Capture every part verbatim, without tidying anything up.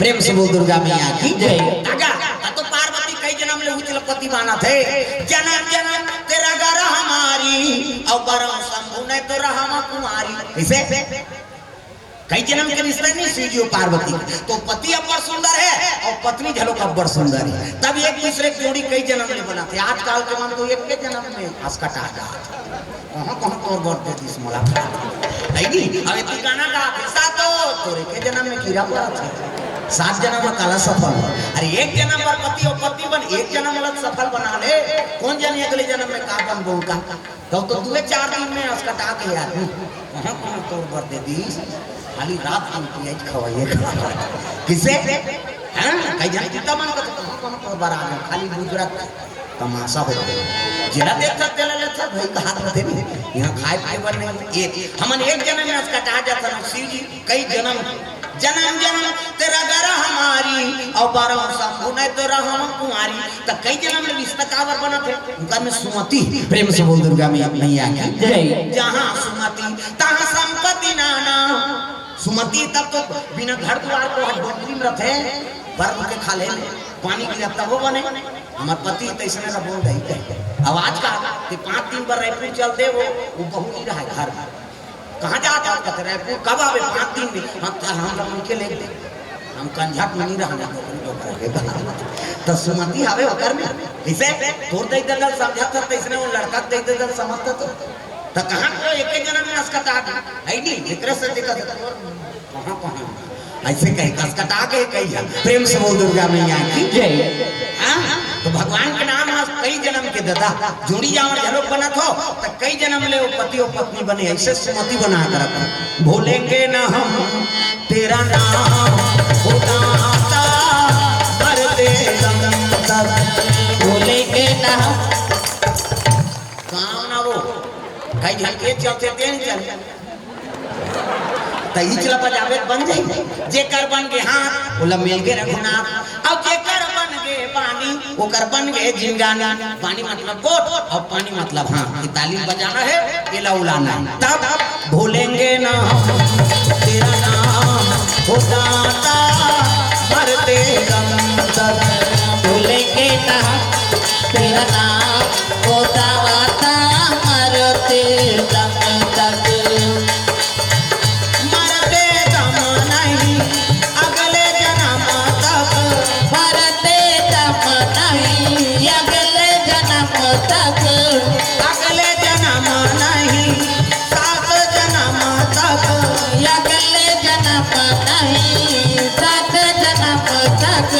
प्रेम से बोल दुर्गा मैया की जय। दादा, त तो पार्वती कई जनम ले उचलपति बानथे। जनम जनम तेरा गर हमारी, अउ बरम शंभु नहीं तो रहमा कुमारी। कइसे? कई जनम के रिश्ता नहीं शिव जी अउ पार्वती के। तो पति अब्बड़ सुंदर हे अउ पत्नी घलो अब्बड़ सुंदर हे, तब एक दूसरे के जोड़ी कई जनम ले बनथे। आजकल के मन तो एक के जनम में असकटा जात। कहाँ कहाँ तोर बर दे दिस मोला। है नी? अब एती गाना गाथे, सातो तोरे के जनम में कीरा पड़त हे। सात जनम में काला सफल हो। अरे एक जनम बर पति अउ पत्नी बन, एक जनम अलग सफल बना ले। कोन जनी अगले जनम में का बनबो का? तब तो दुए चार दिन में असकटा के आदमी। कहाँ कहाँ तोर बर दे दिस? खाली रात दिन पियाज खवाइए। किसे? हाँ, कई जन कितना मन करता, कहाँ कहाँ तोर बर आ गए, खाली गुजरात। तमाशा हो गया। जेला देखत तेला लेथत, भाई कहा तो थे नहीं। यहाँ खाए पिए बर नहीं। एक, हमन एक जनम में असकटा जाता ना, शिव जी कई जनम, जनम जनम तेरा गर हमारी, अउ बरम शंभु नहीं तो रहम कुमारी। त कई जनम ले रिश्ता काबर बनत हे? उनका में सुमति। प्रेम से बोल दुर्गा मैया, मैया की जय। जहाँ सुमति, तहाँ संपत्ति नाना। सुमति तब तो बिना घर दुआर के डोंगरी में रथे, बर्फ के खाले में पानी गिरा तब वो बने। हमर पति तैसने ला बोल दही कहे। अब आज का कि पाँच दिन बर रायपुर चल दे, वो, वो बहू नहीं रहा घर में। कहाँ जात हस? कहत हे, "रायपुर कब आबे?" "पाँच दिन में।" "हम, हम लोग उनके ले दे, हम कंझट में नहीं रहना, नौकरी तो करेंगे।" त सुमति हवे ओकर में। इसे तोर दे दे दल समझत हस, तैसने वो लड़का दे दे दल समझत हस तो। त कहाँ को एक ही जनम में असकटा दी? है नहीं, एकरे से देखत हस तोर कहाँ, कहाँ? ऐसे कहे, कसकटा के कही है। प्रेम से बोल दुर्गा मैया की जय। हाँ? तो भगवान के नाम आज कई जनम के दादा, जोड़ी जावर झलोक बनत हो, त कई जनम ले वो पति अउ पत्नी बने, ऐसे सुमति बना कर रखो। भूलेंगे ना हम तेरा नाम, हो दाता, मरते दम तक। भूलेंगे ना हम। काम ना वो, कई झलके चलते तेन चल। त इचला बजावे बन जाई। जेकर बन गे हाथ, ओला मिल गे रघुनाथ। अउ जेकर बन गे बानी, ओकर बन गे जिंगानी। बानी मतलब गोठ, अउ पानी मतलब हाथ। ये ताली बजाना हे, एला उलाना हे। तब भूलेंगे ना हम तेरा नाम, हो दाता, मरते दम तक। भूलेंगे ना हम तेरा नाम, हो दाता, मरते दम तक। मरते दम नहीं, अगले जनम तक। मरते दम नहीं, अगले जनम तक। अगले जनम नहीं, सात जनम तक। अगले जनम नहीं, सात जनम तक।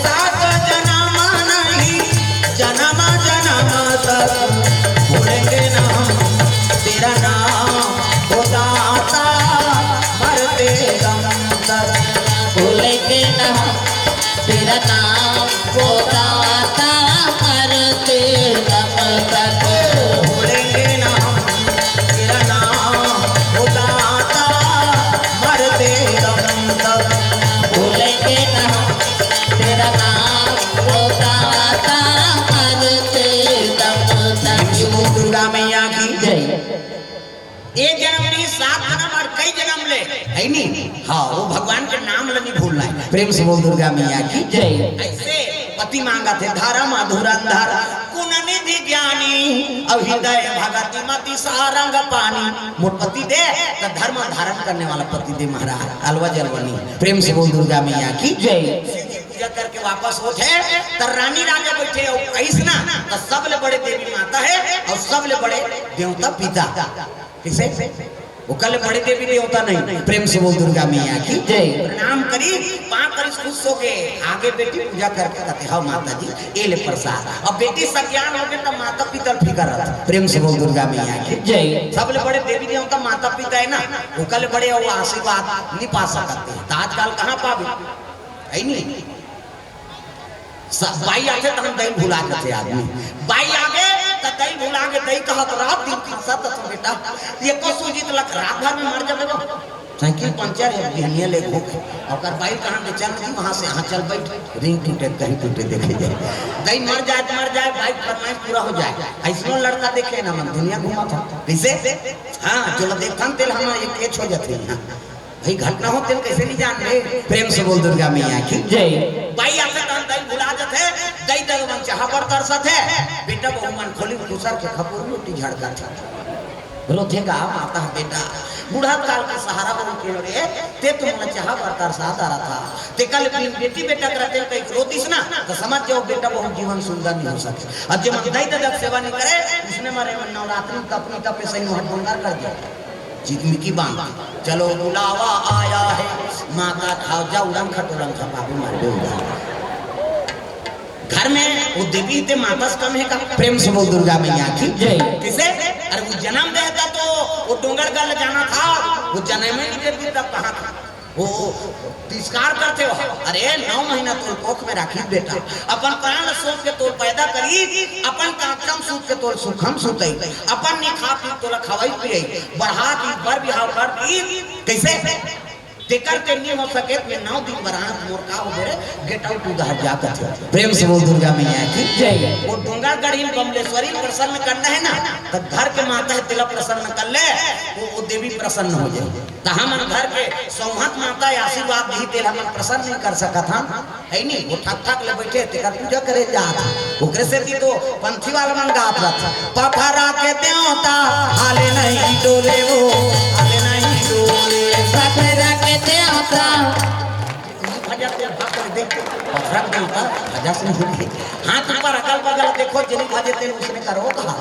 सात जनम नहीं, जनम जनम तक। भूलेंगे ना हम तेरा नाम, हो दाता, मरते दम तक। भूलेंगे ना हम तेरा नाम, हो दाता, मरते दम तक। भूलेंगे ना हम तेरा नाम, हो दाता, मरते दम तक। भूलेंगे ना हम तेरा नाम, हो दाता, मरते दम तक। दुर्गा मैया की जय। ए जनम नहीं, सात जनम अउ कई जनम ले, है नी? हाँ, वो भगवान के नाम ल नहीं भूलना हे। प्रेम से बोल दुर्गा मैया की जय। ऐसे पति मांगथे, धरम धुरंधर गुण निधि ज्ञानी, अउ हृदय भगति मति सारंग पानी। मोर पति दे, त धर्म धारण करने वाला पति दे महाराज, अलवा जलवा नहीं। प्रेम से बोल दुर्गा मैया की जय। शिव जी पूजा करके वापस होत हे, त रानी राजा बैठे अउ कहिस ना, त सबले बड़े देवी माता हे अउ सबले बड़े देवता पिता। किसे? ओकर ले बड़े देवी देवता नहीं। प्रेम से बोल दुर्गा मैया की जय। प्रणाम करी, पाँव करिस, खुश होके, आगे बेटी पूजा करके कहते, "हाँ माता जी, ए ले प्रसाद।" अब बेटी सज्ञान होगे त माता पिता ल फिकर रहत। प्रेम से बोल दुर्गा मैया की जय। सबले बड़े देवी देवता माता पिता हे ना, ओकर ले बड़े वो आशीर्वाद नहीं पा सकते। त आजकल कहाँ पाबे? है नहीं? स-, बाई आथे त हम दही भुला देथे आदमी। बाई आगे त दही भुला के दही कहत रात दिन खसत हस बेटा, ये कसू जीत लख रात भर में मर जाबे वो। साइकिल पंचर हे, बिहनिया ले घूम। ओकर बाई कहाँ के चल दी, वहाँ से, "हाँ, चल बैठ, रिंग टूटे, कहीं टूटे, देखे जाए।" दही मर जाए त मर जाए, बाई फरमाइश पूरा हो जाए। ऐसनो लड़का देखे ना मन, दुनिया घूमत हो। कैसे? हाँ, जो देखथन तेल हम एक एच हो जाते हैं। भाई, घटना हो तेन कैसे नहीं जान ले? प्रेम से बोल दुर्गा मैया की। जय। बाई आथे तहन दई भुला जथे, दई दई मन चाहा बर तरसथे, बेटा बहू मन खोली खुसर के खपुर रोटी झड़कथे। रोथे का माता बेटा, बूढ़ा काल के सहारा बन के रे, ते तुमन चाहा बर तरसा दारा था। ते कल अपनी बेटी बेटा करते कहीं रोतीस ना, तो समझ जाओ बेटा बहू जीवन सुंदर नहीं हो सके। अब जे मन दई ददक सेवा नहीं करे, उसने मारे मन नवरात्रि तपनी तपे सही वहाँ डोंगर कर दिया। चिकमिकी बांध। चलो बुलावा आया है, माता खाओ जा उड़न खटोलन खपाबू मार दे उड़न। घर में वो देवी ते माता से कम है का? प्रेम से बोल दुर्गा मैया की। जय। किसे? अरे वो जन्म देता तो वो डोंगरगढ़ जाना था, वो जन्म ही नहीं देती तब कहाँ था? वो तिरस्कार करते हो। अरे नौ महीना तोल कोख में राखी बेटा, अपन प्राण सोच के तोल पैदा करी, अपन कांचम सूत के तोल सुखम सुतई, अपन निखा पी तोला खवाई पियई, बढ़ा दी बर बिहाव कर दी। कैसे? तेकर ते नहीं हो सके, मैं नौ दिन बरात मोर का हो रे, get out उधर जा कथे। प्रेम से बोल दुर्गा मैया की। जय। वो डोंगरगढ़ी बमलेश्वरी प्रसन्न करना है ना, तो घर के माता है तेला प्रसन्न कर ले, वो, वो देवी प्रसन्न हो जाए। तो हमन घर के सौहत माता आशीर्वाद दी तेला हमन प्रसन्न नहीं कर सकत हन, है नहीं? वो ठक ठक ले बैठे तेकर पूजा करे जात, ओकरे से भी तो पंथी वाला मन गात रहत। पथरा के देवता हाले नहीं डोले वो, हाले नहीं डोले। पथरा के देवता। भजन के भाग कर देख, पथरा के देवता भजन से नहीं। हाथ ऊपर अगल बगल देखो, जिन भजे तेन उसने करो कहा।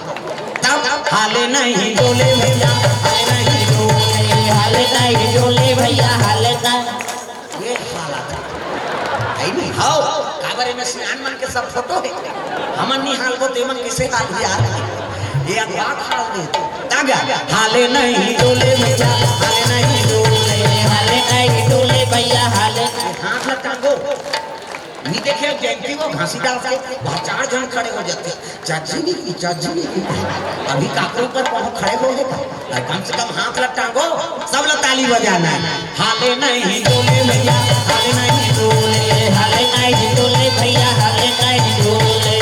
तब हाले नहीं डोले भैया, हाले नहीं डोले, हाले नहीं डोले भैया, हाले नहीं। ये हालत है। है नहीं? हाओ, काबर में सियान मन के सब फोटो है। हमन नहीं हालबो, ते मन किसे हाल यार? ये अखबार हाल दे। तागा, हाले नहीं डोले भैया, हाले नहीं डोले, हाले नहीं डोले भैया, हाले। ये हाथ लग टांगो। नहीं देखे जयंती वो घासीदास के, वहाँ चार जन खड़े हो जाते। चाची नहीं की, चाची नहीं की। अभी काकरों पर पहुँच खड़े हो गए का? अरे कम से कम हाथ लग टांगो, सब लोग ताली बजाना है। हाले नहीं डोले भैया, हाले नहीं डोले, हाले नहीं डोले भैया, हाले नहीं डोले।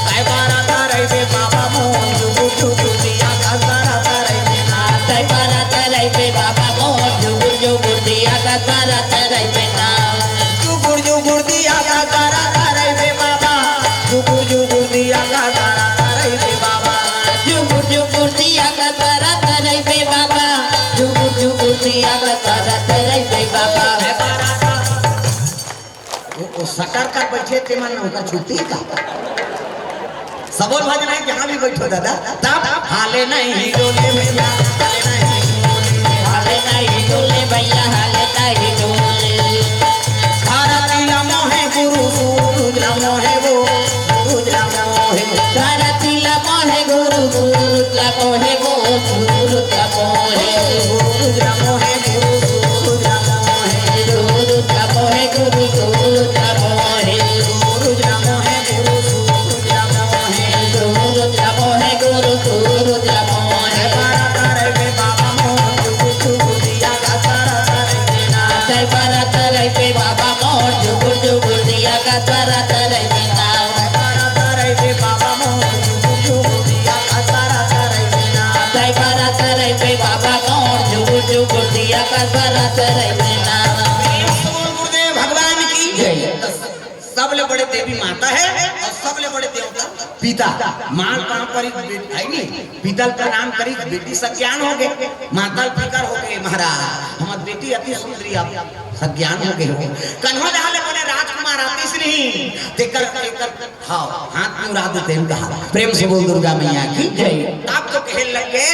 काय बारा तारे बे बाबा मोहन जुगु जुगु दिया का तारा तारे बे ना। काय बारा तारे बे बाबा मोहन जुगु जुगु दिया का तारा तारे बे ना। जुगुर जुगुर दिया का तारा तारे बे बाबा। जुगुर जुगुर दिया का तारा तारे बे बाबा। जुगुर जुगुर दिया का तारा तारे बे बाबा। जुगुर जुगुर दिया का तारा तारे बे बाबा। वो, वो सटर कर बैठे थे मन उनका छुट्टी का। सबोर भजन है, जहाँ भी बैठो दादा, तब हाले नहीं डोले भैया, हाले नहीं डोले, हाले नहीं डोले भैया, हाले नहीं डोले। भारती ला मोहे गुरु सूरज ला मोहे वो, सूरज ला मोहे। भारती ला मोहे गुरु सूरज ला मोहे वो, सूरज ला मोहे। सूरज ला मोहे गुरु सूरज ला मोहे। सूरज ला मोहे गुरु सूरज ला मोहे। सूरज ला मोहे गुरु सूरज ला मोहे। सूरज ला मोहे गुरु सूरज ला मोहे। बारा तारे बे बाबा मोहन जुगुर जुगुर दिया का तारा तारे बे ना। जय बारा तारे बे बाबा मोहन जुगुर जुगुर दिया का तारा तारे बे ना। बारा तारे बे बाबा मोहन जुगुर जुगुर दिया का तारा तारे बे ना। जय बारा तारे बे बाबा मोहन जुगुर जुगुर दिया का तारा तारे बे ना। प्रेम से बोल गुरुदेव भगवान की जय। सबले बड़े देवी माता है और सबले बड़े देवता पिता। माँ का परी बेटी है नहीं, पिता ल प्रणाम करी, बेटी सज्ञान हो गए, माता ल फिकर हो गए, महाराज हमार बेटी अति सुंदरी अब सज्ञान हो गए हो। कन्हो जहाँ ले बोले राजकुमार आतीस नहीं, तेकर, तेकर, हाँ, हाथ पिउरा देते हैं कहा। प्रेम से बोल दुर्गा मैया की जय। तब तो कहे लग गए,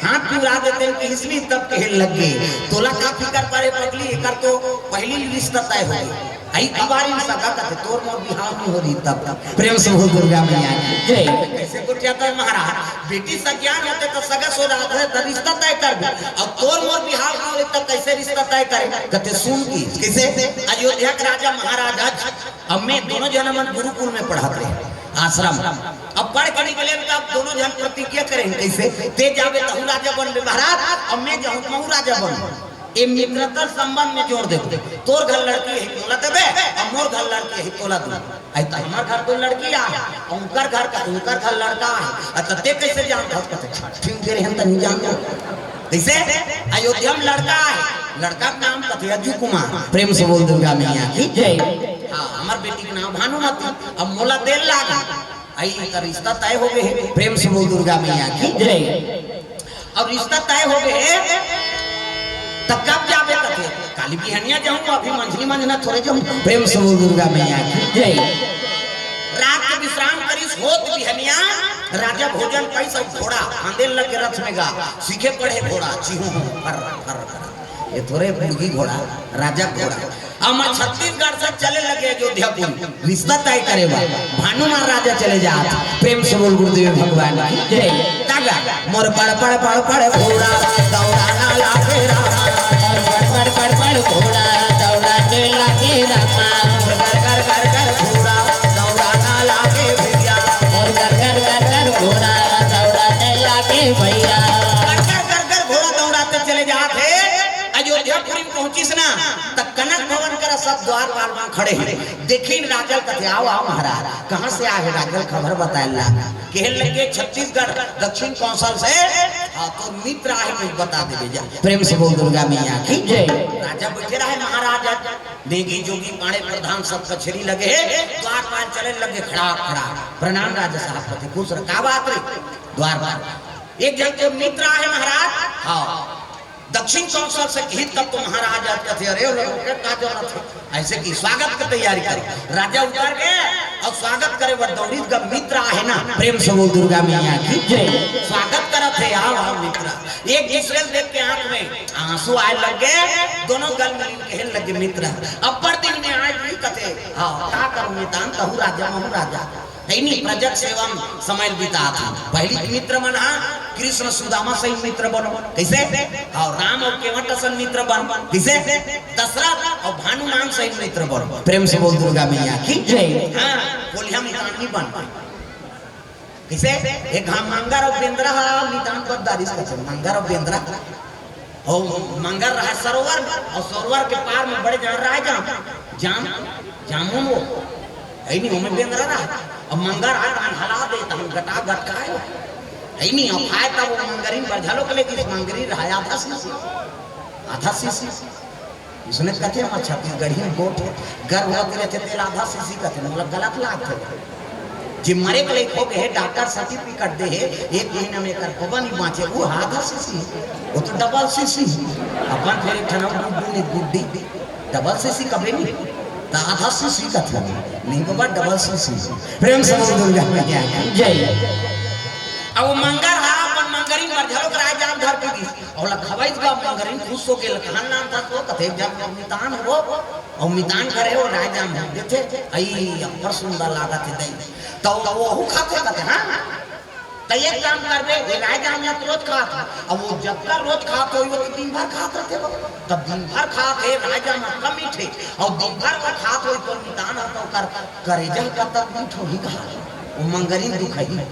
हाथ पिउरा देते हैं कि इसलिए तब कहे लग गए, तोला का फिकर पड़े पगली, एकर तो पहली रिश्ता तय हो गई। आई कबारी में सगा कथे, तोर मोर बिहाव नहीं हो रही तब। प्रेम से बोल दुर्गा मैया की जय। कैसे गोठियाता है महाराज, बेटी सज्ञान होते तो सगा सोदा होते तो रिश्ता तय कर दे। अब तोर मोर बिहाव नहीं होते तो कैसे रिश्ता तय करे? कथे सुन की, कैसे? अयोध्या के राजा महाराज आज, अब मैं दोनों जन मन गुरुकुल में पढ़ाते हैं, आश्रम। अब पढ़ के निकले तो अब दोनों जन प्रतिज्ञा करें, कैसे? ते जाबे तहू राजा बनबे महाराज, अब मैं जाऊँ महू राजा बन। ए मित्रता संबंध में जोड़ देबो। तोर घर लड़की है तोला देबे, और मोर घर लड़की है तोला देबे। आई तो हमार घर तो लड़की आ, और उनकर घर का, उनकर घर लड़का है। अच्छा, ते कैसे जानत हस? कथे, ठीक दे रहे हम तो नहीं जानते। कइसे? अयोध्या म लड़का हे, लड़का के नाम कथे अज्जू कुमार। प्रेम से बोल दुर्गा मैया की जय। हाँ, हमर बेटी के नाम भानुमती। अब मोला देर लागी, अई त रिश्ता तय हो गे हे। प्रेम से बोल दुर्गा मैया की जय। अब रिश्ता तय हो गे हे, त कब जाबे कथे? काली बिहनिया जाहूं, अभी मंझनी मंझना थोरे जाहूं। प्रेम से बोल दुर्गा मैया की जय। रात के विश्राम करिस, होत बिहनिया राजा भोजन पाइस अउ घोड़ा फांदे लग गे रथ में गा, सीखे पड़े घोड़ा, चिहूं फर फर फर। ये थोरे मुर्गी घोड़ा, राजा घोड़ा। अब मैं छत्तीसगढ़ से चले लगे अयोध्यापुरी, रिश्ता तय करे बर भानुमान राजा चले जात। प्रेम से बोल गुरुदेव भगवान की जय। तागा मोर पड़ पड़ पड़ पड़ घोड़ा दौड़ाना लागे रामा। मोर पड़ पड़ पड़ पड़ घोड़ा दौड़ाने लागे रामा। मोर कर कर कर कर घोड़ा दौड़ाना लागे भैया। मोर कर कर कर कर घोड़ा दौड़ाने लागे भैया। कर कर कर कर घोड़ा दौड़ाते चले जात हे। अयोध्यापुरी पहुंचिस ना, त कनक भवन करा सब द्वारपाल वहां खड़े हे। देखिन राजा ल कथे, "आओ, आओ महाराज।" "कहां से आए हो राजा ल, खबर बताए ला।" कहे लगे, "छत्तीसगढ़ दक्षिण कौशल से, हाँ, तोर मित्र आहे, मैं बता देबे जा।" प्रेम से बोल दुर्गा मैया की जय। राजा बइठे रहे महाराज, नेगी जोगी पाड़े प्रधान सब कचेरी लगे हे, द्वारपाल चले लगे, खड़ा खड़ा, "प्रणाम राजा साहब।" कथे, "खुश रह।" "का बात रे?" "द्वारपाल, एक झन के मित्र आहे महाराज।" "हाँ।" दक्षिण कौशल से किहित तब तो महाराज आज कथे, "अरे, वो लोग के का जरूरत हे?" अइसे कि स्वागत के तैयारी करो। राजा उतर गे अउ स्वागत करे बर दौड़िस गा, मित्र आहे ना। प्रेम से बोल दुर्गा मैया की जय। स्वागत करत हे, "आओ, आओ मित्र।" एक दूसरे ल देख के आंख में आंसू आए लग गे, दोनों गल मिल के कहे लगे, "मित्र, अब्बड़ दिन में आए।" कथे, "हाँ, का करूं मितान, तहू राजा, महू राजा।" हे नी, प्रजक सेवा म समय ल बितात हे। पहिली के मित्र मन हा कृष्ण सुदामा सही मित्र बनो। कइसे? अउ राम अउ केवट असन मित्र बन। कइसे? दशरथ अउ भानुमान सही मित्र बनो। प्रेम से बोल दुर्गा मैया की जय। हाँ, कोलिहा मितान नी बन पाए। कइसे? एक घाम मंगर अउ बेंदरा हा मितान बद डारिस कथे, मंगर अउ बेंदरा। अउ मंगर रहा सरोवर म, अउ सरोवर के पार में बड़े जान रहे जाम, जाम, जामुन वो। हे नी, ओमे बेंदरा रहा। अब मंगर आए तहन हला दे, तहन गटा गटकाए। हे नी, अब आए तब वो मंगरिन बर घलो के लेगिस, मंगरी रहा आधा सीसी। आधा सीसी। उसने कथे, "मैं छत्तीसगढ़ी में गोठ है, गर्भवती रहते तेल आधा सीसी कथे, मतलब गलत लागथे।" जे मरे के लइक हो गे हे, डॉक्टर सर्टिफिकेट दे हे, एक महीना में एकर होबा नहीं बांचे, वो आधा सीसी, वो तो डबल सीसी। अपन फिर एक ठन गुड्डू ने गुड्डी, डबल सीसी कबे नहीं, तो आधा सीसी कथे, नहीं बाबा, डबल सीसी। प्रेम से बोल दुर्गा मैया की जय। अब वो मंगर हा अपन मंगरी पर झलक राय जाम धर के दी, अउ ला खवाइस बा मंगरी खुश हो गेल, कहां नाम था तो कथे जब मितान हो, अउ मितान करे हो राय जाम देथे, अई अब्बड़ सुंदर लागत हे दई। त वहू खाथे कथे, हाँ? त एक काम करबे, ये राय जाम ला तो रोज खात हो। अब वो जब का रोज खात हो, वो तो दिन भर खात रहथे वो। तब दिन भर खात हे, राय जाम कम मीठे। अउ दिन भर वो खात हो, तो मितान हो, तो कर करेजा का तक मीठ होही कहा। वो मंगरी दुखही।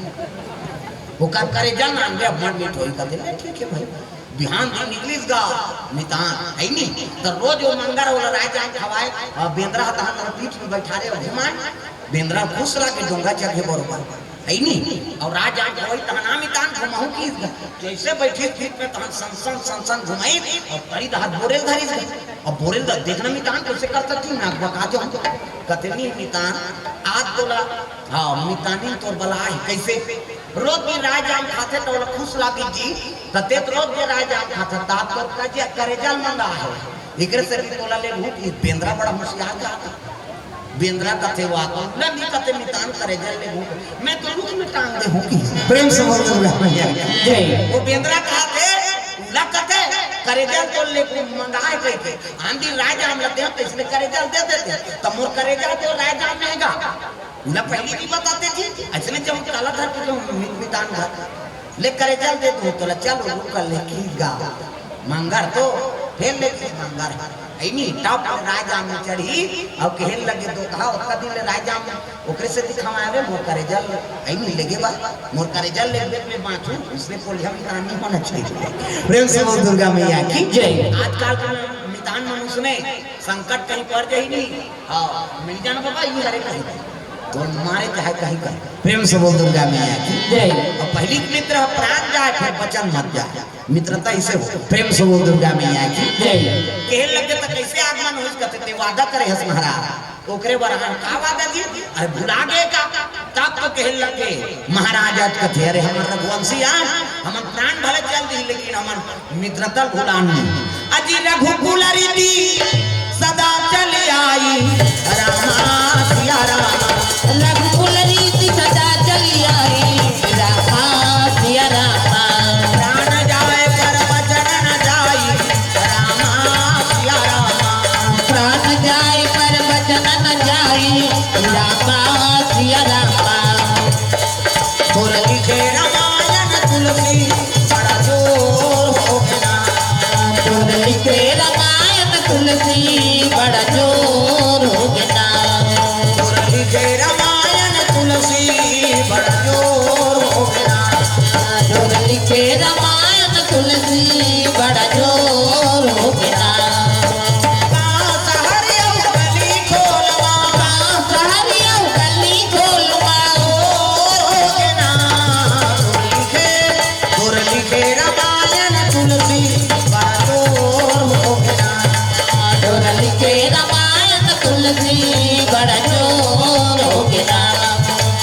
वो कर करेजा नाम दे, अब मन मीठ होही कथे, "नहीं, ठीक है भाई।" बिहान दिन निकलिस गा मितान, हे नी? त रोज वो मंगर ओला राय जाम खवाए, अउ बेंदरा ह तहां तहां पीठ में बैठारे अउ घुमाए। बेंदरा खुश रह के डोंगा चघे बरोबर, हे नी? अउ राय जाम खवाई तहां ना मितान घुमाहू किहिस गा। जइसे बैठिस पीठ में तहां सन सन सन सन घुमाई, अउ करी दहात बोरेल धरिस गा। अब बोरेल दा देखना मितान कइसे करत हस, मैं बका जाहूं। कथे, "नहीं मितान, आज तोला, हाँ, मितानी तोर बला हे।" कइसे? रोज दिन राय जाम खाथे त ओला खुश लागी जी, त तें त रोज दिन राय जाम खाथे, त आज तोर कजे-, करेजा ल मंगा हे। एकरे से भी तोला ले भूख, ये बेंदरा बड़ा होशियार जात हे। बेंदरा कथे, "वाह, तो उला नहीं कथे मितान करेजा ल ले भूख, मैं तो रुख में टांग दे हूं कि।" प्रेम से बोल दुर्गा मैया की जय। वो बेंदरा कथे, "उला कथे करेजा ल तो ले मंगा हे," कहिके, "आन दिन राय जाम ल दे हंव, त इसने करेजा ल दे देते, त मोर करेजा तो राय जाम में हे गा।" उला पहिली नहीं बताते जी, अइसने जब काला धर के जो मि-, मितान घर, "ले करेजा ल दे दूं तोला, चल रुख कर ले की गा।" मंगर तो फेर ले की मंगर, हे नी, टप राय जाम में चढ़ी, अउ कहे लगे, "दोतहा, ओतका दिन ले राय जाम ओकरे से दिखावा रे, मोर करेजा ल," हे नी, "लेगे बा, मोर करेजा ल लेगे में बांचू, इसने कोलिहा मितान नहीं होना चाहिए।" प्रेम से बोल दुर्गा मैया की जय। आजकल के मितान मन उसने संकट कहीं पड़ जाही नहीं, हाँ, मिल जाना बाबा, ये हरे कहीं। तो मारे चाहे कहीं कहीं। प्रेम से बोल दुर्गा मैया की। जय। और पहली मित्र ह प्राण जाए, फिर वचन मत जाए। मित्रता इसे हो। प्रेम से बोल दुर्गा मैया की। जय। कहे लगे तो कैसे आगमन होइस कथे, ते वादा करे हस महाराज। ओकरे बर हम का वादा जी? अरे भुला गए का? तब तो कहे लगे महाराज आज कथे, अरे हमर रघुवंशी आज, हमन प्राण भले चल दी, लेकिन हमन मित्रता भुलान नहीं। अजी रघुकुल रीति सदा चली आई, रामा सिया रामा। रघुकुल रीति सदा चली आई, रामा सिया रामा। प्राण जाए पर वचन न जाई, रामा सिया रामा। प्राण जाए पर वचन न जाई, रामा सिया रामा। तोर लिखे रामायण तुलसी बड़ा जोर हो गे ना। तोर लिखे रामायण तुलसी बड़ा जोर हो गे ना। तोर लिखे रामायण तुलसी बड़ा जोर हो गे ना। तोर लिखे रामायण तुलसी बड़ा जोर हो गे ना। का सहरिया गली खोलवा, का सहरिया गली खोलवा। जोर हो गे ना, तोर लिखे, तोर लिखे रामायण तुलसी बड़ा जोर हो गे ना। तोर लिखे रामायण तुलसी बड़ा जोर हो गे ना।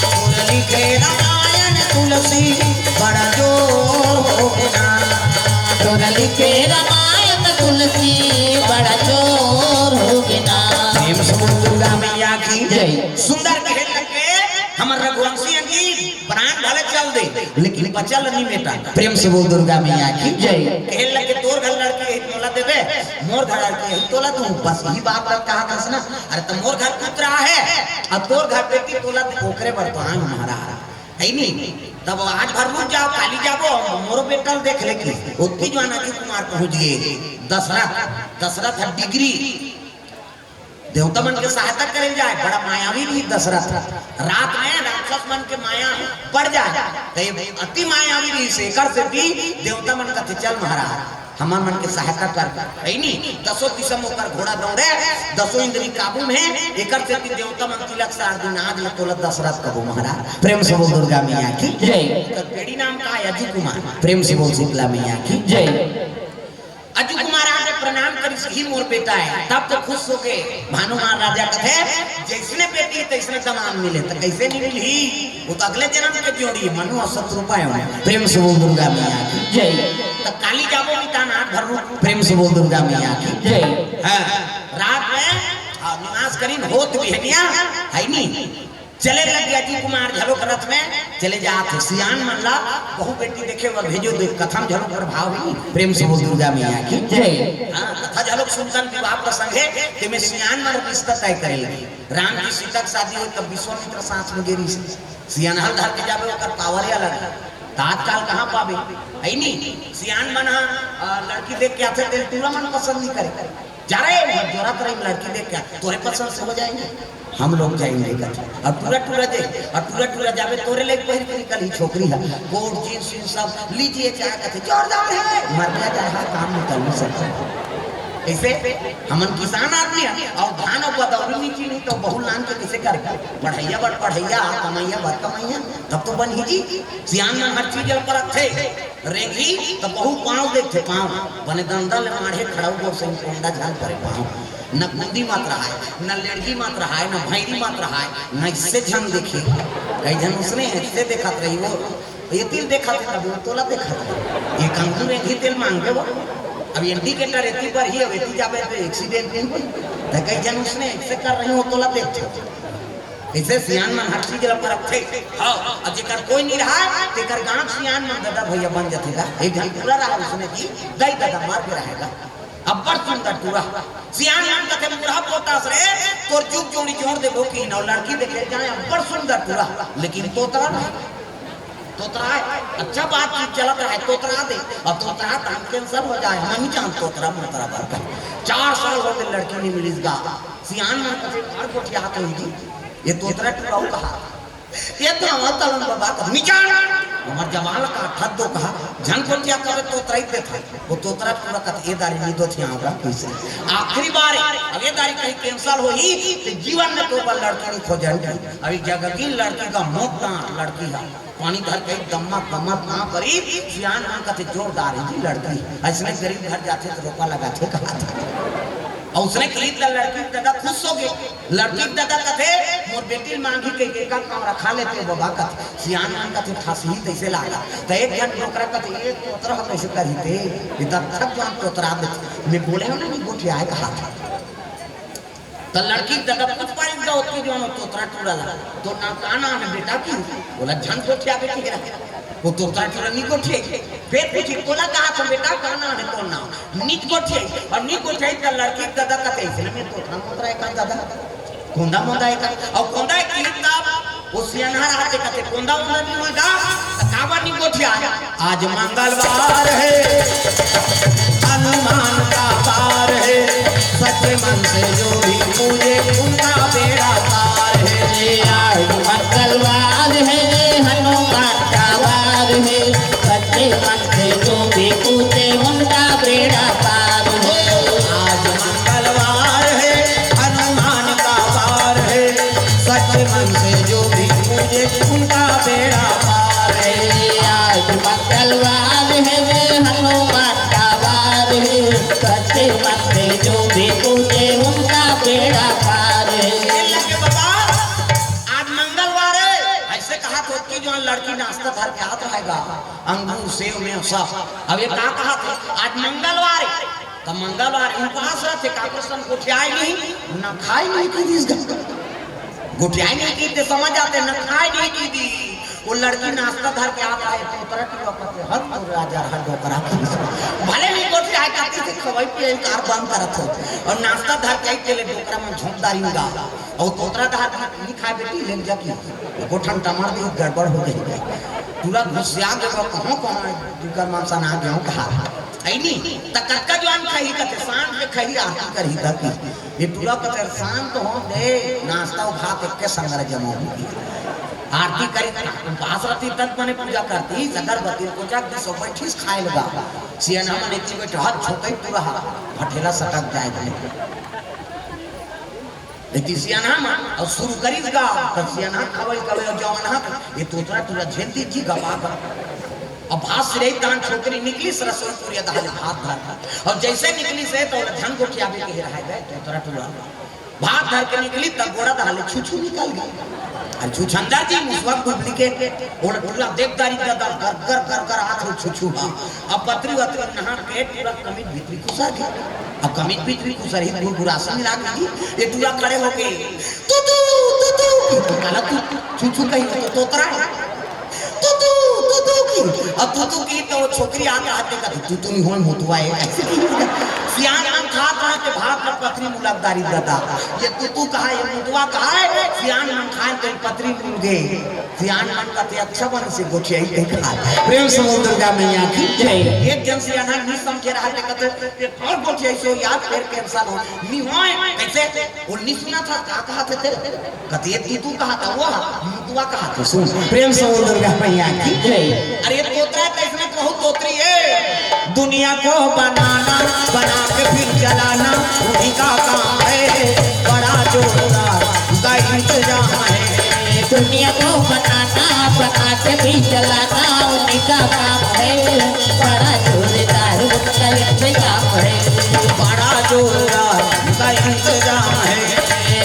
तोर लिखे रामायण तुलसी बड़ा जोर हो गे ना। तोर लिखे रामायण तुलसी बड़ा जोर हो गे ना। प्रेम से बोल दुर्गा मैया की। जय। सुंदर कहे लगे, हमर रघुवंशी अंगी प्राण भले चल दे, लेकिन बचल नहीं बेटा। प्रेम से बोल दुर्गा मैया की। जय। कहे लगे, तोर घर लड़की है, तोला देबे, मोर घर लड़की है, तोला दूं। बस यही बात कहा था ना। अरे तो मोर घर पुत्र है, अब तोर घर बेटी, तोला ओकरे बर तो आंग महाराज। है नी? तब आज भर रुक जाओ, काली जाबो, मोरो बेटा ल देख ले की। ओतकी जुवान अजय कुमार पहुंच गए दशरथ, दशरथ ह डिग्री। देवता मन के सहायता करे जाए, बड़ा मायावी भी दशरथ। रात में राक्षस मन के माया बढ़ जाए, तो ये अति मायावी भी से एकर से भी देवता मन कथे, चल महाराज, हमर मन के सहायता कर, है नी? दसों दिशा में ओकर घोड़ा दौड़े, दसों इंद्री काबू में, एकर सेती देवता मन तिलक सार दिन आज ल तोला दशरथ कबो महाराज। प्रेम से बोल दुर्गा मैया की। जय। ओकर बेटी नाम का है? अजू कुमार। प्रेम से बोल शीतला मैया की। जय। अजू कुमार आके प्रणाम करिस, ही मोर बेटा है। तब तो खुश होके भानुमान राजा कथे, जैसने बेटी तैसने दमांद मिले, तो कैसे नहीं मिलही? वो तो अगले जन्म के जोड़ी है, मनु और शत्रुपा है। प्रेम से बोल दुर्गा मैया की। जय। तो काली जाबो मितान आज भर रुक। प्रेम से बोल दुर्गा मैया की। जय। हाँ, रात में, हाँ, निवास करीन होत बिहनिया, है नी? चले लग गया जी कुमार झलोक रथ में, चले जात हे। सियान मन ला बहू बेटी देखे बर भेजो, देख कथा में झलोक प्रभाव ही। प्रेम से बोल दुर्गा मैया की। जय। हाँ, कथा झलोक सुनतन विवाह प्रसंग है, तेमे सियान मन रिश्ता तय करे लगे। राम जी सीता के शादी हो तब विश्वामित्र साथ में गे रहिस। सियान हल धर के जाबे, ओकर पावर अलग है। त आजकाल कहाँ पाबे? है नी? सियान मन ह, अ, लड़की देख के आथे, तेल टूरा मन पसंद नहीं करे। जा रे, जोरत रही लड़की देख के, तोरे पसंद से हो जाएंगे, हम लोग जाएंगे कथे। और टूरा टूरा दे, और टूरा टूरा जाबे, तोरे लेग पहिर के निकल ही छोकरी है, कोट जींस वींस सब लीजिए चाहे कथे, जोरदार है, मर गया जा रहा काम निकल नहीं सकता। कैसे? हमन किसान आदमी है, और धान और बदौरी नहीं चीनी तो बहु लान के कैसे कर? पढ़ैया बर पढ़ैया, कमैया बर कमैया, तब तो बन ही जी। सियान मन हर चीज ल परखथे। रेंगी त बहू पाँव देखथे, पाँव। बने दंदा ले माढ़े खड़ाऊ गोर से कोंडा झाल परे पाँव। न कुंदी मत रहाय, न लेड़गी मत रहाय, न भैरी मत रहाय, न इससे झन देखी। कई झन उसने इससे देखत रही, वो एतिल देखत हे, तब वो तोला देखत हे। ये कंकू रेंगी तेल मांगे वो। अब indicator एती पर ही, अब एती जाबे तो accident नहीं होई। त कई झन उसने इससे कर रही, वो तोला देखथे। अइसे सियान मन हर चीज ल परखथे। हाँ, अउ जेकर कोई नइ रहय, तेकर गांव सियान मन ददा भइया बन जथे गा। एक झन टूरा रहय उसने जी, दई ददा मर गे रहय गा। अब्बड़ सुंदर टूरा। सियान मन कथे, "बूढ़ा पोता अस रे, तोर जुग जोड़ी जोड़ देबो कि नौ लड़की देखे जाए, अब्बड़ सुंदर टूरा।" लेकिन तोतरा रहय। तोतरा हे, अच्छा बातचीत चलत रहय, तोतरा दे। अब तोतरा त हम cancel हो जाय, हम नइ जानन तोतरा मोतरा बर का। चार साल हो गे लड़की नइ मिलिस गा। सियान मन कथे, "बड़ गोठियात होही जी, ये तोतरा टूरा कहा।" ये तो हमार तलन बाबा का मिजान। हमार जवान का ठग दो कहा, झन कोटिया करे तोतरा ही देथा। वो तोतरा टूरा कथे ए दारी नी दोथे आंवरा कइसे। आखिरी बार, अब ए दारी कहीं cancel होही, त जीवन में तो बर लड़की नी खोजन। अभी जगह की लड़की का मोटा लड़की है, पानी धर के दम्मा कमत ना करी, सियान मन कथे जोरदार है जी लड़की। अइसने गरीब घर जाथे त रोपा लगाथे कहा था। अउ उसने कही त लड़की के ददा खुश होगे। लड़की के ददा कथे, "मोर बेटी ल मांगही कहिके एका काम रखा लेते बबा," कथे। सियान मन कथे, "फंसही तइसे लागा।" त एक झन डोकरा कथे, "ए तोतरा ह कइसे करही ते? ए ददा थक जान तोतरा देथे। मैं बोले हंव ना कि गोठियाए कहा था।" त लड़की के ददा पूछ पारिस गा ओतकी जोन तोतरा टूरा ला, "तोर नांव का नांव हे बेटा?" कि बोला, "झन गोठियाबे," कहे रहा। वो तोतरा टूरा नी गोठियाइस। फेर पूछिस, "तोला कहाथंव बेटा, का नांव हे तोर नांव?" नी गोठियाइस। अउ नी गोठियाइस त लड़की के ददा कथे, "अइसने में तोतरा मोतरा एका ददा, कोंदा मोंदा एका।" अउ कोंदा एका तब वो सियनहा रहा ते कथे, "कोंदा ओंदा नी होय गा, त काबर नी गोठियाय?" आज मंगलवार है, हनुमान का वार है, सच्चे मन से जो भी पूजे, उनका बेड़ा पार है। आज मंगलवार है, हनुमान का वार है, सच्चे मन से जो भी पूजे, उनका बेड़ा पार है। आज मंगलवार है, हनुमान का वार है, सच्चे मन से जो भी पूजे, उनका बेड़ा पार है। आज मंगलवार है, हनुमान का वार है, सच्चे मन से जो भी पूजे, उनका बेड़ा पार है। ये लगे बाबा, आज मंगलवार है, अइसे कहा तो कि जो लड़की नाश्ता धर के आत रहेगा, अंगूर, सेव, मेव सब। अब ये का कहा थे, आज मंगलवार है, त मंगलवार उपास रथे, काकर संग गोठियाय नहीं, न खाय नहीं कि दिस गा। गोठियाय नहीं कि ते समझ आते, न खाय नहीं कि दी। वो लड़की नाश्ता धर के आत हे, तोतरा टूरा कथे, "हट तोर राजा, हट डोकरा।" भले नहीं गोठियाय, कथी से खवई पियई कार बंद करत हो। अउ नाश्ता धर के आई, तेले डोकरा मन झोंक डारिन गा। अउ तोतरा धर के, "नी खाय बेटी, ले जा कि।" गोठन टमार दी, गड़बड़ हो गई। टूरा घुसिया के वो कहाँ, कहाँ दुकर मन सना गेंव कहा। अइ नी, त कतका जुवान खाही कथे, शांत ले खाही, आरती करही त कि। ये टूरा कथे, "शांत हो दे, नाश्ता अउ भात एके संग जमा होही।" आरती करी, उपास रथी तब मने पूजा करती, अगरबत्ती को जाके सब बैठिस खाय लगा। सियनहा मन एती बैठे, हाथ छोटे टूरा, भठेला सटक जाय दे। एती सियनहा मन, अउ शुरू करिस गा, त सियनहा खवई कवे, अउ जवानहा, ये तोतरा टूरा झेलती जी गपा गा। अब भात सिरई तान छोकरी निकलिस रसोई कुरिया दहाले भात धर। अउ जइसे निकलिस हे त ओला झन गोठियाबे के रहा गा तोतरा टूरा। भात धर के निकलिस त गोड़ा दहाले छुछू निकल गे। अउ छुछंदर जी मुसवा duplicate। ओला टूरा देख डारिस ददा, गर गर गर गर आत हे छुछू हा। अब पतरी वतरी नहा के टूरा कमीज भीतरी खुसर गे। अब कमीज भीतरी खुसरही, गुरगुरासन मिला के, ये टूरा खड़े होके, "तू, तू, तू, तू।" काला तू, छुछू कही तो तोतरा हे। "तू, तू, तू, तू" की। अब तू, तू की तो वो छोकरी आके हाथ देखा, "तू, तू नहीं होय, मोटवा हे।" अइसे की सियान मन खात रहा के भात में पतरी मुलक डारिस ददा। ये तू, तू कहा, ये मोटवा कहा हे, सियान मन खाय के पतरी मुल गे। सियान मन कथे, "अच्छा बनिस हे गोठियाय के खा।" प्रेम से बोल दुर्गा मैया की जय। एक झन सियान नी समझे रहा, ते कथे, "ये थोर गोठियाय सो याद फेर cancel हो।" नी होय, कइसे? वो नी सुनत हा, का कहा थे तेरे? कथे, "ये तू, तू कहा था, वो हा, मुतवा कहा था।" सुन, प्रेम से बोल दुर्गा मैया की जय। अरे ये तोतरा हे, कइसने कहूँ तोतरी हे। दुनिया को बनाना, बना के फिर जलाना, उन्हीं का काम है, बड़ा जोरदार उनका इंतजाम है। दुनिया को बनाना, बना के भी जलाना, उन्हीं का काम है, बड़ा जोरदार उनका इंतजाम है। बड़ा जोरदार उनका इंतजाम है।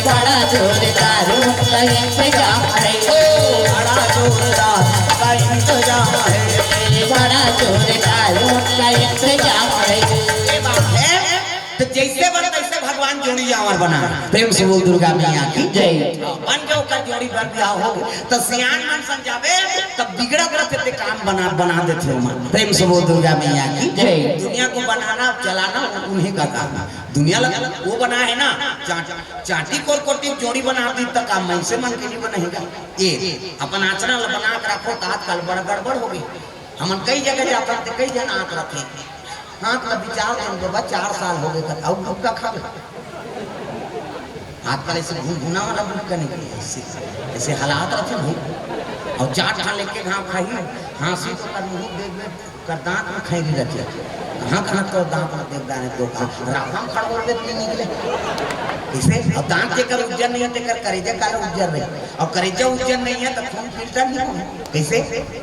बड़ा जोरदार उनका इंतजाम है। ओ, बड़ा जोरदार उनका इंतजाम है। बड़ा जोरदार उनका इंतजाम है। ये बात है, त जइसे बन तइसे भगवान जोड़ी आंवर बना। प्रेम से बोल दुर्गा मैया की जय। बन के ओकर जोड़ी बर बिहाव हो गे। त सियान मन सन जाबे, तब बिगड़त रथे ते काम बना, बना देथे ओमन। प्रेम से बोल दुर्गा मैया की जय। दुनिया को बनाना, चलाना उन्हीं का काम हे। दुनिया ला वो बनाय हे ना, चांट-, चांटी कोर कोटी जोड़ी बना दी त काम मइनसे मन के नी बनही गा। ये अपन आचरण ला बना के रखो त आजकल बड़ गड़बड़ हो गे। हमन कई जगह जाथन ते कई झन आत रथे। हाथ ला बिचार देन बबा, चार साल हो गे कथे, अउ गुटखा खा ले। आजकल ऐसे घुनघुना वाला बुक करने के लिए ऐसे, ऐसे हालात रखे भाई। और चार ठान लेके घाव खाई, हाँसी तो कर मुँह देख में, कर दांत में खैरी रखे। कहाँ कहाँ तो दांत में देख दाने दो का राखम खड़बड़ में नहीं निकले। इसे अब दांत के कर उज्जर नहीं है, तेकर करेजा काला उज्जर रहे। और करेजा उज्जर नहीं है तो खून फिल्टर नहीं हो। कैसे?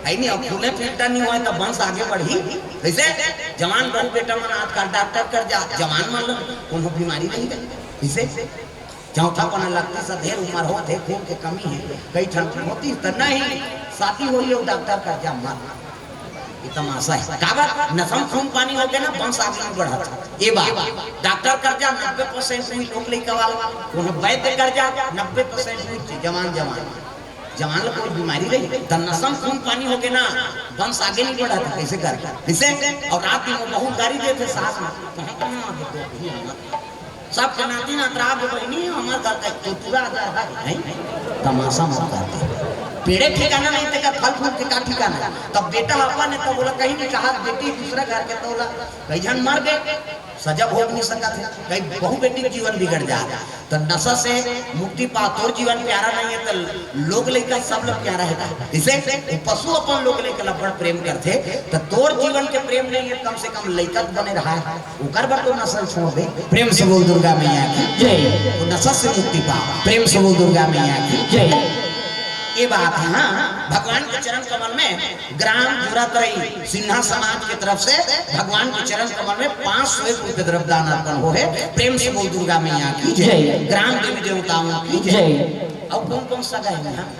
है नहीं, अब खूने फिल्टर नहीं हुआ तो वंश आगे बढ़ी। कैसे? जवान बहू बेटा मन आजकल डॉक्टर कर जा, जवान मन लो कोनो बीमारी नहीं है। कैसे? चौथा पना लगती से ढेर उम्र होत हे, खून के कमी है, कई ठन होती त नहीं, शादी होई अउ डॉक्टर कर जा मत। ये तमाशा है। काबर? नसम खून पानी होके ना वंश आगे नहीं बढ़त। ये बात। डॉक्टर कर जा नब्बे परसेंट हुई लोग लइका वाला, कोनो वैद्य कर जा नब्बे परसेंट हुई जवान जवान। जवान ला कोई बीमारी रही, त नसम खून पानी होके ना वंश आगे नहीं बढ़त। कैसे कर? कैसे? और रात दिन वो बहुत गारी देते सास में, कहाँ कहाँ आगे दो, कहीं आगे। सबके नाती नतरा के बहिनी, हमर घर का एक टुटुरा आ जाए है, हैं? तमाशा मत करते। पेड़े ठिकाना नहीं, तेकर फल फूल के का ठिकाना? तब बेटा अपन है, तब बोला कहीं नहीं कहा, बेटी दूसरा घर के तोला, कई झन मर गए, सजा भोग नहीं सकत है, कई बहू बेटी के जीवन बिगड़ जाए। तो नशा से मुक्ति पा, तोर जीवन प्यारा नहीं है, तो लोग लइका सब लोग प्यारा है का? इसे वो पशु अपन लोग लइका ला बड़ प्रेम करथे, तो तोर जीवन के प्रेम नहीं है, कम से कम लइका तो बने रहा है। ओकर बर तो नशा छोड़ दे। प्रेम से बोल दुर्गा मैया की जय। तो नशा से मुक्ति पा। प्रेम से बोल दुर्गा मैया की जय। ये बात है, हाँ, भगवान के चरण कमल में ग्राम जुरातरई सिन्हा समाज के तरफ से भगवान के चरण कमल में पाँच सौ एक रुपये द्रव्य दान अर्पण हो है। प्रेम से बोल दुर्गा मैया की जय। जय। ग्राम देवी देवताओं की जय। जय। अब कौन कौन सगा है यहाँ?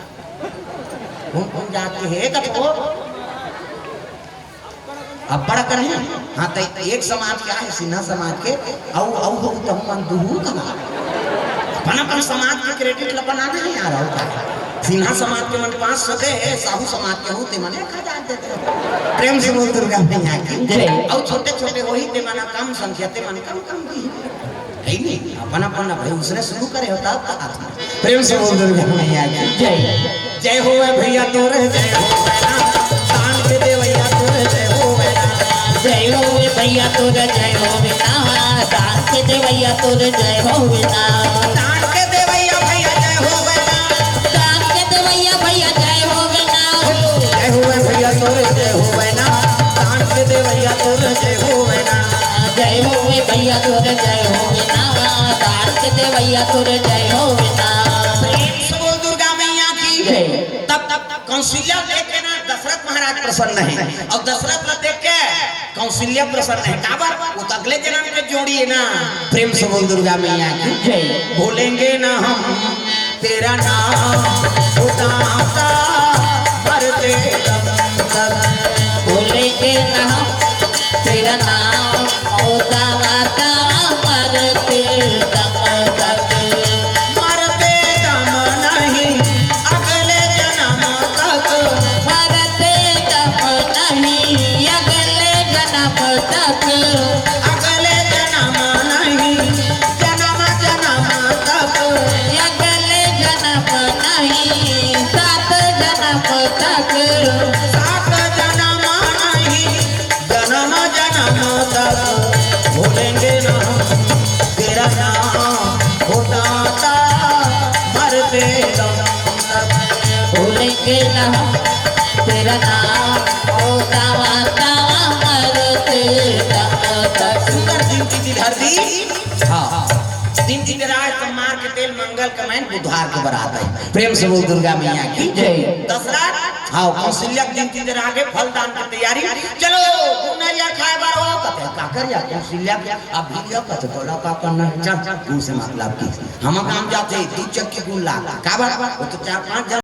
कौन कौन जात के है? एक तो अब्बड़ अकन हे। हाँ, त एक समाज के आहे, सिन्हा समाज के, अउ, अउ हो त हमन दुहू कहा। अपन, अपन समाज के credit ल बनाना हे यार, अउ का? सिन्हा समाज के मन पाँच सौ दे, साहू समाज के हो, ते मन एक हजार दे दे। प्रेम से बोल दुर्गा मैया की। जय। अउ छोटे, छोटे होही, ते मन कम संख्या, ते मन कम, कम दी। है नहीं, अपन, अपन भाई उसने शुरू करे होता, अब कहा था। प्रेम से बोल दुर्गा मैया की जय। जय हो भैया तोरे, जय हो भैया। दान के देवैया तोरे, जय हो भैया। जय हो भैया तोरे, जय हो भैया। दान के देवैया तोरे, जय हो भैया। दान के देवैया भैया, जय हो भैया। दान के देवैया भैया, जय हो भैया। जय हो भैया तोरे, जय हो भैया। दान के देवैया तोरे, जय हो भैया। जय हो भैया तोरे, जय हो भैया। दान के देवैया तोरे, जय हो भैया। प्रेम से बोल दुर्गा मैया की जय। तब, तब कौशल्या देख के ना दशरथ महाराज प्रसन्न है, और दशरथ ला देख के कौशल्या प्रसन्न है। काबर? वो तो अगले जन्म के जोड़ी है ना। प्रेम से बोल दुर्गा मैया की जय। भूलेंगे ना हम तेरा नाम, ओ दाता, मरते दम तक। भूलेंगे ना हम तेरा नाम, ओ दाता, मरते दम तक। मरते दम नहीं, अगले जन्म तक। मरते दम नहीं, अगले जन्म तक। अगले जन्म नहीं, जन्म जन्म तक। अगले जन्म नहीं, सात जन्म तक। सात जन्म नहीं, जन्म जन्म तक भूलेंगे ना हम तेरा नाम, ओ दाता, मरते दम तक। भूलेंगे ना हम तेरा नाम, ओ दाता, मरते दम तक। सुंदर जिंदगी धरती। हाँ। दिन दिन रात मार के तेल मंगल कमैन बुधवार के बरात है। प्रेम से बोल दुर्गा मैया की जय। दशरथ, हाँ, कौशल्या के दिन दिन रात के फल दान के तैयारी। चलो, गुनरिया खाए बार हो, कहते, "का कर या कौशल्या के?" अब भी लियो, कहते, "बोला का करना है?" चल, चल, गुण से मतलब की। हम काम जाते, दू चक्की गुण ला। का बात? वो तो चार पांच जन